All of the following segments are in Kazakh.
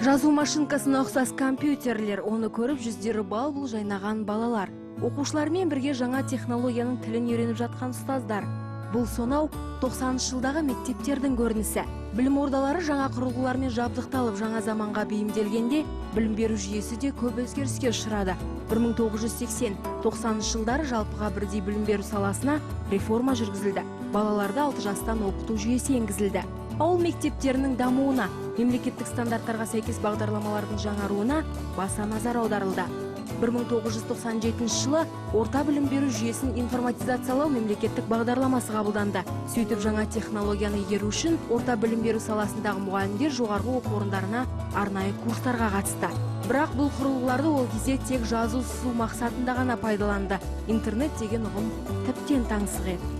Жазу машинкасына ұқсас компьютерлер, оны көріп жүздері бал-бұл жайнаған балалар. Оқушылармен бірге жаңа технологияның тілін үйреніп жатқан ұстаздар. Бұл сонау 90-шы жылдағы мектептердің көрінісі. Білім ордалары жаңа құрылғылармен жабдықталып, жаңа заманға бейімделгенде білім беру жүйесі де көп өзгеріске ұшырады. 1980-90 жылдары жалпыға бірдей білім беру саласына реформа жүргізілді. Балаларды 6 жастан оқыту жүйесі енгізілді. Ауыл мектептерінің дамуына, мемлекеттік стандарттарға сәйкес бағдарламалардың жаңаруына баса назар аударылды. 1997 жылы орта білім беру жүйесін информатизациялау мемлекеттік бағдарламасы қабылданды. Сөйтіп жаңа технологияны игеру үшін орта білім беру саласындағы мұғалімдер жоғарғы оқу орындарына арнайы курстарға қатысты. Бірақ бұл құрылғыларды ол кезде тек жазу сызу мақсатында ғана пайдаланды. Интернет деген ұғым тіптен таңсық еді.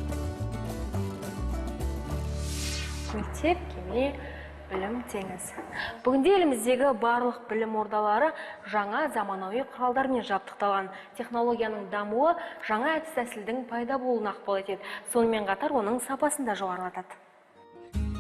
Мектеп, кеме, білім теңіз. Бүгінде еліміздегі барлық білім ордалары жаңа заманауи құралдармен жабдықталған. Технологияның дамуы жаңа әдіс-тәсілдің пайда болуына ықпал етеді. Сонымен қатар оның сапасын да жоғарылатады.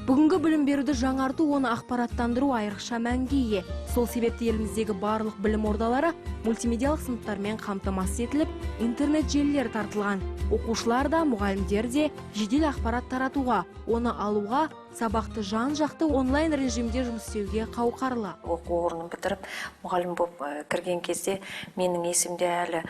Бүгінгі білім беруді жаңарту, оны ақпараттандыру айрықша мәнге ие. Сол себепті еліміздегі барлық білім ордалары мультимедиялық сыныптармен қамтамасыз етіліп, интернет желілері тартылған. Оқушылар да, мұғалімдер де жедел ақпарат таратуға, оны алуға, сабақты жан-жақты онлайн режимде жұмыс істеуге қауқарлы. Оқу орнын бітіріп, мұғалім болып кірген кезде менің есімде әлі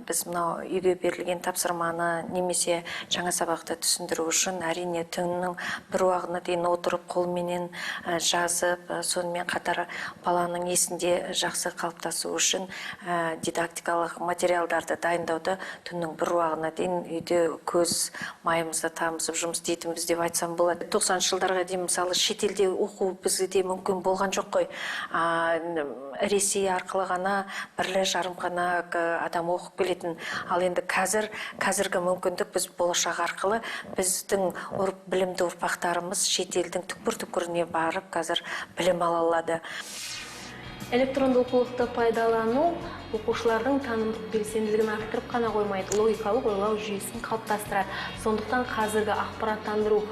біз мынау үйге берілген тапсырманы немесе жаңа сабақты түсіндіру үшін әрине түннің бір уағына дейін отырып қолменен жазып, сонымен қатар баланың есінде жақсы қалыптасу үшін дидактикалық материалдарды дайындауды түннің бір уағына дейін үйде көз майымызды тамызып жұмыс істейтінбіз деп айтсам болады. 90-шы жылдарға дейін мысалы шетелде оқу бізге мүмкін болған жоқ қой. Ресей арқылы ғана бірлі-жарым ғана адам оқып келетін. Ал енді қазіргі мүмкіндік біз болашақ арқылы біздің білімді ұрпақтарымыз шетелдің түкпір-түкпіріне барып қазір білім ала алады. Электронды оқулықты пайдалану оқушылардың танымдық белсенділігін арттырып қана қоймайды, логикалық ойлау жүйесін қалыптастырады. Сондықтан қазіргі ақпараттандыру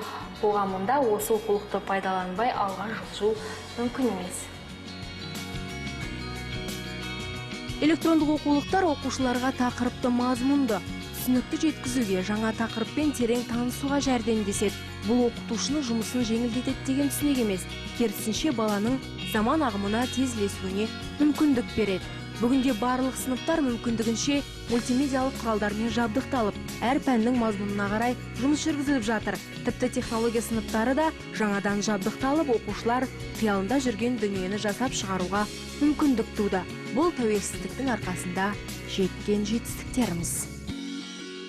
қоғамында осы оқулықты пайдаланбай алға жылжу мүмкін емес. Электрондық оқулықтар оқушыларға тақырыпты мазмұнды, түсінікті жеткізуге, жаңа тақырыппен терең танысуға жәрдемдеседі. Бұл оқытушының жұмысын жеңілдетеді деген түсінік емес, керісінше баланың заман ағымына тез ілесуіне мүмкіндік береді. Бүгінде барлық сыныптар мүмкіндігінше мультимедиялық құралдармен жабдықталып, әр пәннің мазмұнына қарай жұмыс жүргізіліп жатыр. Тіпті технология сыныптары да жаңадан жабдықталып, оқушылар қиялында жүрген дүниені жасап шығаруға мүмкіндік туды. Бұл тәуелсіздіктің арқасында жеткен жетістіктеріміз.